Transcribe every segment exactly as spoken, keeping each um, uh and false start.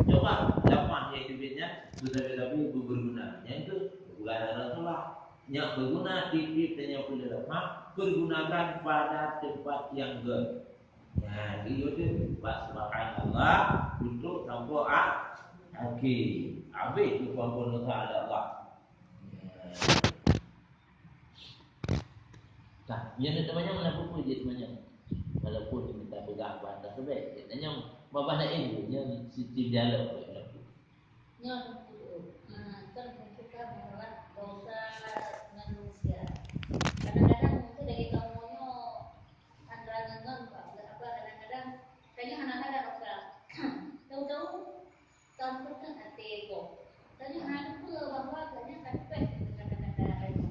Coba lamah nyang duit nyan beutôi-beutôi berguna. Nyang tu bukan Rasulullah. Nyang berguna tiep-tiep dan nyang perlu lamah, pergunakan pada tempat yang good. Nah, dia tu bak subhanallah untuk sampai ah, okey. Habis tu pun Allah. Nah, yang nak tanya mana buku je tanya. Walaupun kita pegang bahasa sebab dia tanya babah lain tu yang siti dialog. Nyoe tu, ha, kan menunjukkan bahwa dosa manusia. Kadang-kadang mungkin dari kamu nyoe antara ngon apa, kadang-kadang tanya hana ada dosa. Tahu-tahu Sampoe até gob. Tanyoe hana lupa bahwa gobnyan ka leupah kata-kata tanyoe.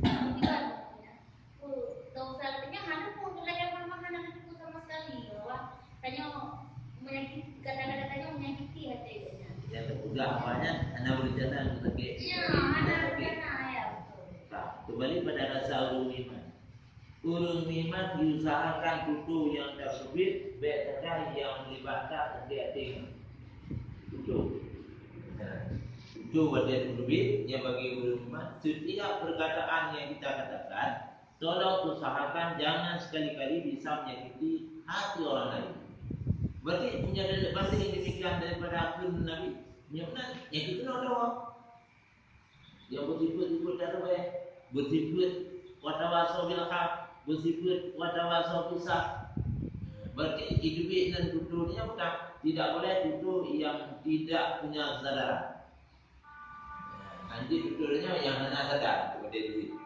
Akibat tanyoe, dosa tanyoe hana pun lagèe mama hana lupa sama sekali bahwa tanyoe menyakiti, kata-kata tanyoe menyakiti hati gobnyan. Yang terpeugah awaknyan hana berencana untuk sakit. Ya, hana berencana, ya, betul. Nah, kembali pada rasa ureueng iman. Ureueng meuiman diusahakan tutoe nyang teubiet, bèk sagai nyang meulibatkan até-até. Tutoe. Nah, tutoe watèe teubiet nyang bagi ureueng meuiman, setiap perkataan yang kita katakan, tolong usahakan jangan sekali-kali bisa menyakiti hati orang lain. Berarti punya dalil banding demikian daripada akun Nabi. Yang benar, yang kita tahu. Nyang beusifeuet-sifeuet darweh, beusifeuet watawasau bil haq, beusifeuet watawasau bis sabr. Berarti iduek nan tutoe nyan bukan, tidak boleh tutoe yang tidak punya kesadaran. Nah, nanti tutoe nyan yang hana sadar kepada diri.